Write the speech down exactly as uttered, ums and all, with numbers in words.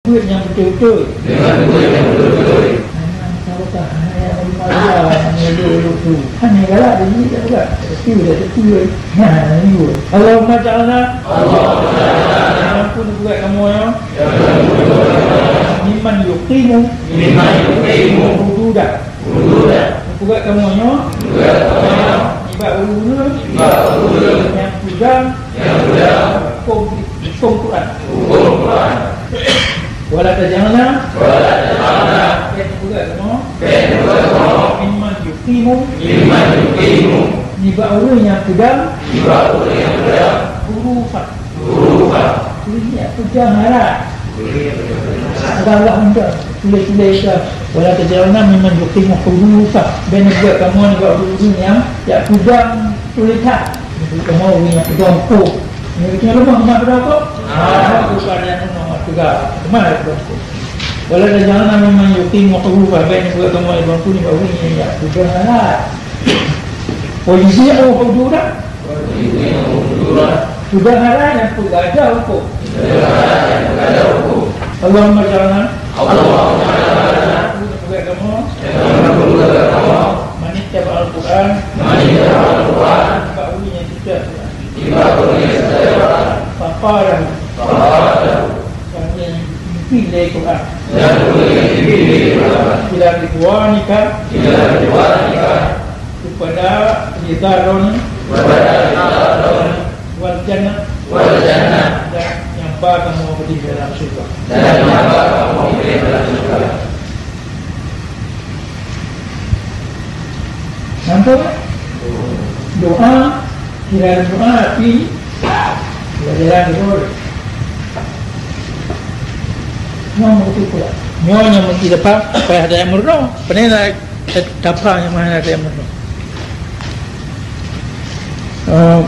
Buet nyang beutôi-beutôi. Dengan buet nyang beutôi-beutôi. Hana salah, hana nyang meulumah, hana nyang lôn-lôn tu. Hana galak, dia ni tak peugah. Tapi dah tepi, nah, ni buat. Allahumma ja'alna. Allahumma ja'alna. Ampun buat kamu ya. Mimman yuqimu. Mimman yuqimu. Hududa. Hududa. Buat kamu ya. Buat kamu ya. Nibak ureueng-ureueng. Nibak ureueng-ureueng. Nyang peugah. Nyang peugah. Hukum, hukum Quran. Hukum Quran. Wala taj'alna. Wala taj'alna. Bèk neupeugah kamoe. Bèk neupeugah kamoe. Mimman yuqimu. Mimman yuqimu. Nibak ureueng nyang peudong. Nibak ureueng nyang peudong. Hurufan. Hurufan. Ureueng nyang peudong harat. Peugah Allah untuk tulis-tulis ka. Wala taj'alna mimman yuqimu hurufan. Bèk neupeugah kamoe nibak ureueng nyang, nyang peudong tulisan. Kamoe ureueng nyang peudong hukôm. Nyang lemah, lemah peudong hukôm. Ah, bukan nyang lemah peugah. Lemah peudong hukôm. Wala taj'alna mimman yuqimu hududallah, bèk neupeugah kamoe lé Tuhanku nibak ureueng nyang, nyang peudong harat. Wa yuqimu hududallah. Peudong harat nyang peugah hukôm. Allahumma ja'alna. Allahumma ja'alna. Peugah kamoe. Manittaba'al Qur'an. Manittaba'al Qur'an. Bak ureueng nyang teuka Qur'an. Bak ureueng nyang teuka Qur'an. Faqadahu. Faqadahu. Ureueng nyang pimpin lé Qur'an. Dan ureueng nyang pimpin lé Qur'an. Ila ridwanika. Ila ridwanika. Kepada ridha Droeneuh. Kepada ridha Droeneuh. Wal jannah. Wal jannah. Dan nyang ba kamoe keudéh dalam syeuruga. Dan nyang ba kamoe keudéh dalam syeuruga. Nampak? Doa, kira doa, tapi pelajaran dulu. Nyoe meuti pula. Nyoe nyang meuti dapat payah daya meurunoe. Pane na tapa nyang mana daya meurunoe. Eh,